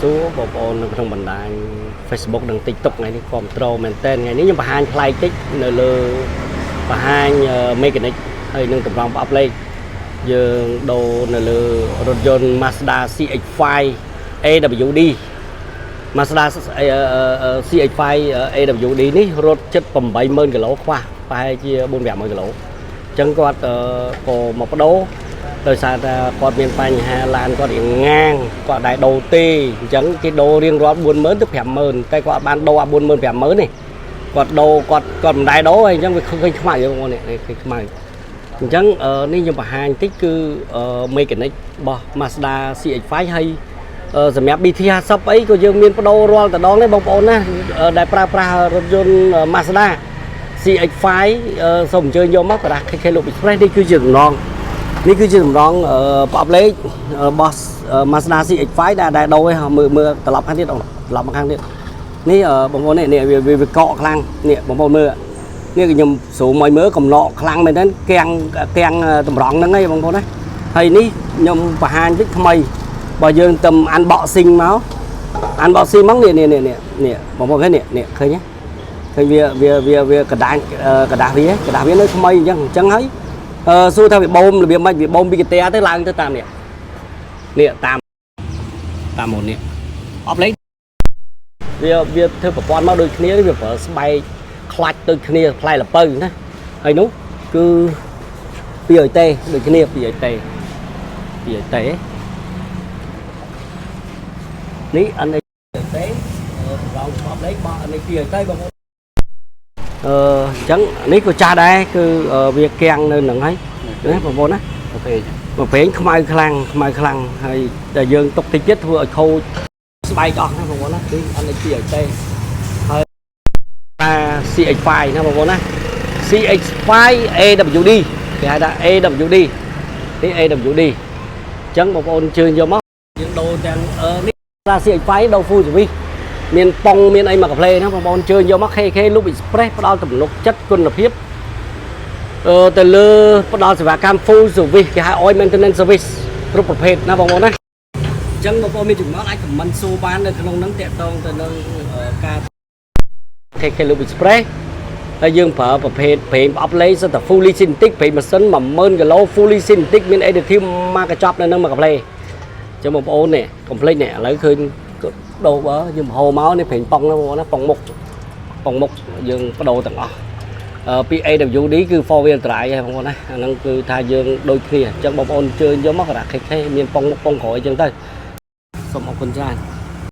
សួរបងប្អូននៅក្នុងបណ្ដាញ Facebook និង TikTok ថ្ងៃនេះគ្រប់ត្រូលមែនតើថ្ងៃនេះខ្ញុំបង្ហាញប្លែកតិចនៅលើបង្ហាញ mechanic ហើយនឹងតម្រង់ប្រអប់លេខយើងដូរនៅលើរថយន្ត Mazda CX-5 AWD Mazda CX-5 AWD នេះរត់ជិត80000គីឡូខ្វះប្រហែលជា4 50000គីឡូអញ្ចឹងគាត់ក៏មកបដូរដោយសារតែគាត់មានបញ្ហាឡានគាត់រៀងងាងគាត់ដែរដូរទេអញ្ចឹងគេដូររៀងរាល់40000ទៅ50000តែគាត់អត់បានដូរអា40000 50000ទេគាត់ដូរគាត់គាត់មិនដែរដូរហើយអញ្ចឹងវាឃើញខ្មៅបងប្អូននេះឃើញខ្មៅអញ្ចឹងនេះខ្ញុំបង្ហាញតិចគឺ mechanic របស់ Mazda CX-5 ហើយសម្រាប់ BT 50អីក៏យើងមានបដូររាល់តដងដែរបងប្អូនណាដែលប្រើប្រាស់រថយន្ត Mazda CX-5 សូមអញ្ជើញយកមកការ៉ា KK Lube Express នេះគឺជាតម្រងនេះគឺជាតម្រងប្រអប់លេខរបស់ Mazda CX-5 ដែលដែលដូរឯងមើលមើលត្រឡប់ខាងទៀតអូនត្រឡប់មកខាងទៀតនេះបងប្អូននេះនេះវាវាកកខ្លាំងនេះបងប្អូនមើលនេះខ្ញុំស្រូមឲ្យមើលកំណកខ្លាំងមែនទែនកៀងកៀងតម្រងហ្នឹងឯងបងប្អូនណាហើយនេះខ្ញុំបង្ហាញតិចថ្មីបើយើងទៅ unboxing មក unboxing មកនេះនេះនេះនេះបងប្អូនឃើញនេះនេះឃើញទេឃើញវាវាវាវាกระดาษกระดาษវាกระดาษវានៅថ្មីអញ្ចឹងអញ្ចឹងហើយអឺសួរថាវាបូមរបៀបម៉េចវាបូមពីកាតែទៅឡើងទៅតាមនេះនេះតាមតាមមុននេះអបលេខវាវាធ្វើប្រព័ន្ធមកដូចគ្នាវាប្រើស្បែកខ្លាច់ដូចគ្នាផ្លែលពៅណាហើយនោះគឺពីឲ្យទេដូចគ្នាពីឲ្យទេពីឲ្យទេនេះអនទេតម្រងស្បលេខបោះនេះពីឲ្យទេបងប្អូនអញ្ចឹងនេះក៏ចាស់ដែរគឺវាកៀងនៅនឹងហើយណាបងប្អូនណា OK មកប្រេងខ្មៅខ្លាំងខ្មៅខ្លាំងហើយតែយើងទុកតិចទៀតធ្វើឲ្យខូចស្បែកអស់ណាបងប្អូនណាគឺអត់នេះពីឲ្យទេហើយអា CX5 ណាបងប្អូនណា CX5 AWD គេហៅថា AWD នេះ AWD អញ្ចឹងបងប្អូនជើញយកមកយើងដូរទាំងនេះថា CX5 ដូរ full service មានប៉ុងមានអីមកកាផ្លេណាបងប្អូនជើញយកមក KK Lube Express ផ្ដល់ទំនុកចិត្តគុណភាពទៅលើផ្ដល់សេវាកម្ម full service គេហៅ oil maintenance service គ្រប់ប្រភេទណាបងប្អូនណាអញ្ចឹងបងប្អូនមានចម្ងល់អាច comment សួរបាននៅក្នុងហ្នឹងតាក់ទងទៅនឹងការ KK Lube Express ហើយយើងប្រើប្រភេទប្រេងប្រអប់លេខសុទ្ធតែ fully synthetic ប្រេងម៉ាស៊ីន10000គីឡូ fully synthetic មាន additive មកកញ្ចប់នៅនឹងមកកាផ្លេអញ្ចឹងបងប្អូននេះកុំភ្លេចនេះឥឡូវឃើញដូរបើយើងហូរមកនេះប្រេងប៉ុងណាបងប្អូនណាប៉ុងមុខប៉ុងមុខយើងបដូរទាំងអស់ពី AWD គឺ four wheel drive ហើយបងប្អូនណាអាហ្នឹងគឺថាយើងដូចគ្នាអញ្ចឹងបងប្អូនជើញយកមកការ៉ា KK មានប៉ុងមុខប៉ុងក្រោយអញ្ចឹងទៅសូមអរគុណច្រើន។